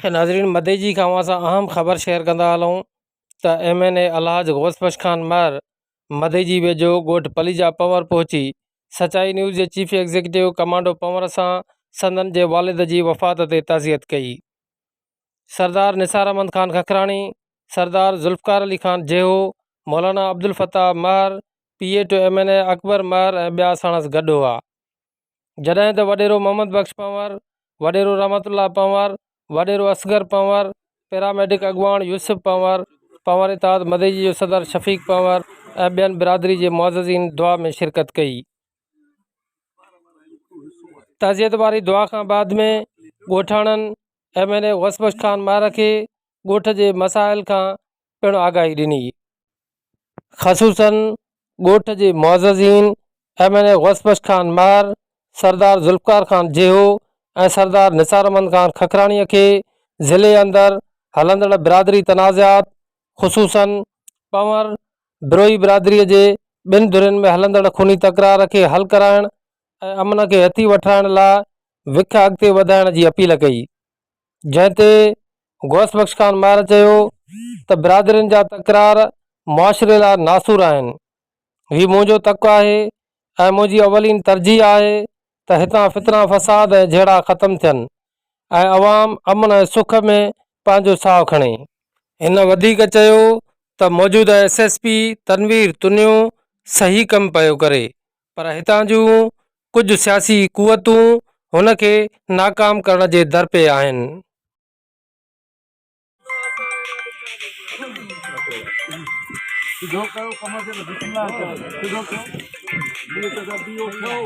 ناظرين مدئجي کان اوهان سان اهم خبر شيئر ڪندا هلون ته M N A Alhaj Ghaus Bakhsh Khan Mahar Madeji ويجهو ڳوٺ پليجا پنور پهچي سچائي نيوز جي چيف ايگزيڪٽو ڪمانڊو پنور سان سندن جي والد جي وفات تي تعزيت ڪئي. سردار نثار احمد خان ککراڻي، سردار ذوالفقار علي خان جيهو، مولانا Abdul Fattah Mahar, P A to M N A Akbar Mahar ۽ ٻيا ساڻس گڏ هئا. جڏهن ته وڏيرو محمد بخش پنهور، وڏيرو رحمت الله پنهور، وڏيرو اصغر پنهور، پيراميڊڪ اڳواڻ يوسف پنهور، پنهور اتحاد مدئجي جو صدر شفيق پنهور ۽ ٻين برادري جي معززين دعا ۾ شرڪت ڪئي. تعزيت واري دعا کان بعد ۾ ڳوٺاڻن M N A Ghaus Bakhsh Khan Mahar کي ڳوٺ جي مسائل کان پڻ آگاهي ڏني. خصوصن ڳوٺ جي معززين M N A Ghaus Bakhsh Khan Mahar, Sardar Zulfiqar Khan Jeho ۽ Sardar Nisar Ahmed Khan Khakrani کي ضلعي اندر هلندڙ برادري تنازعات خصوصن پنور بروهي برادري جي ٻن ڌرين ۾ هلندڙ خوني تڪرار کي حل ڪرائڻ ۽ امن کي هٿي وٺرائڻ لاء وک اڳتي وڌائڻ جي اپيل ڪئي. جنهن تي غوث بخش خان مهر چيو ته برادرين جا تڪرار معاشري لاء ناسور آهن، هي منهنجو تڪ آهي ۽ منهنجي اولين ترجيح آهي ته هتان فتنا فساد ۽ جهيڙا ختم ٿين ۽ عوام امن ۽ سک ۾ پنهنجو ساهه کڻي. هن وڌيڪ چيو ته موجوده S S P Tanveer Tunio صحيح ڪم پيو ڪري پر هتان جون ڪجهه سياسي قوتون هن کي ناڪام ڪرڻ جي درپي آهن. سڌو ڪيو ڪم کي ته بسم الله ڪيو سڌو ڪيو.